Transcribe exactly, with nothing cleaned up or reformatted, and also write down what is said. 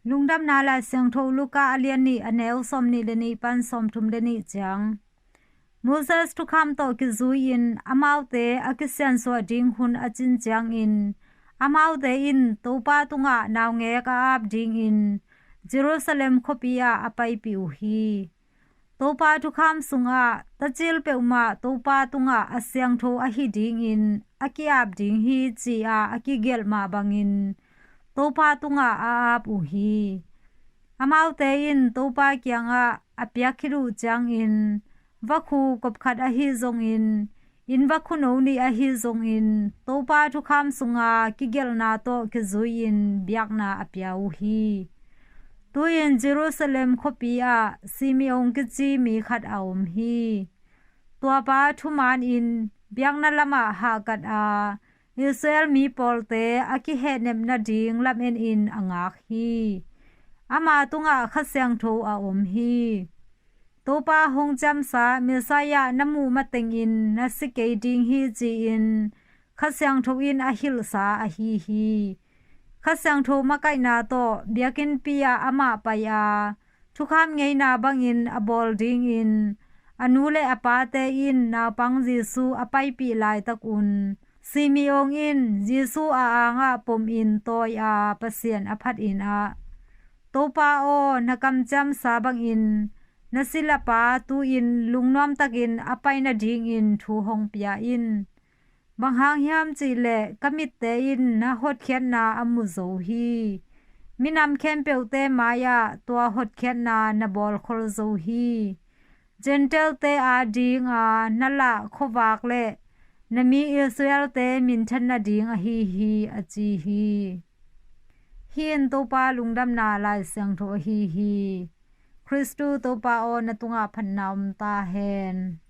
Lungdamna Lai Siangtho Luka a lian nih, a neu sawmnih le nih pan sawmthum le nih ciang. Moses thukham tawh kizui-in amaute a kisiansuah ding hun a cin ciangin amaute in Topa tungah naungek a ap dingin Jerusalem khuapi ah a paipih uh hi. Topa thukham sungah tacil peuhmah Topa tungah a siangtho ahi dingin a ki-ap ding hi, ci-a a kigelh mah bangin Topa tungah a ap uh hi. Amaute in Topa kiangah a piak khit uh ciangin vakhu kop khat ahi zongin, inn vakhu no nih ahi zongin Topa thukham sunga kigelhna tawh kizui-in biakna a pia uh hi. Tu-in Jerusalem khuapi ah Simeon kici mi khat a om hi. Tuapa thumanin biakna lamah hahkat a, Israel mi pawlte a kihehnep nading lamenin a ngak hi. Ama tungah Kha Siangtho a om hi. Topa hong ciamsa Messiah na muh matengin na si kei ding hi, ci-in Kha Siangtho in a hilhsa ahi hi. Kha Siangtho makaihna tawh biakinnpi ah amah pai a, thukham ngeina bangin a bawl dingin a nu le a pate in naupang Jesu a paipih laitakun Simeon in Jesu a angah pomin tawi a Pasian a phatin ah, Topa aw, na kamciamsa bangin na silapa tu-in lungnuamtakin a pai nadingin thu hong pia in. Bang hang hiam cihleh ka mitte in na hotkhiatna a mu zo hi. Minam khempeuhte mai-ah tua hotkhiatna na bawlkhol zo hi. Gentile-te adinga na lah khuavak le na mi Israel-te minthan nading ahi hi, a ci hi. Hih in Topa lungdamna Lai Siangtho ahi hi. Khristu Topa aw, na tungah phatna om ta hen.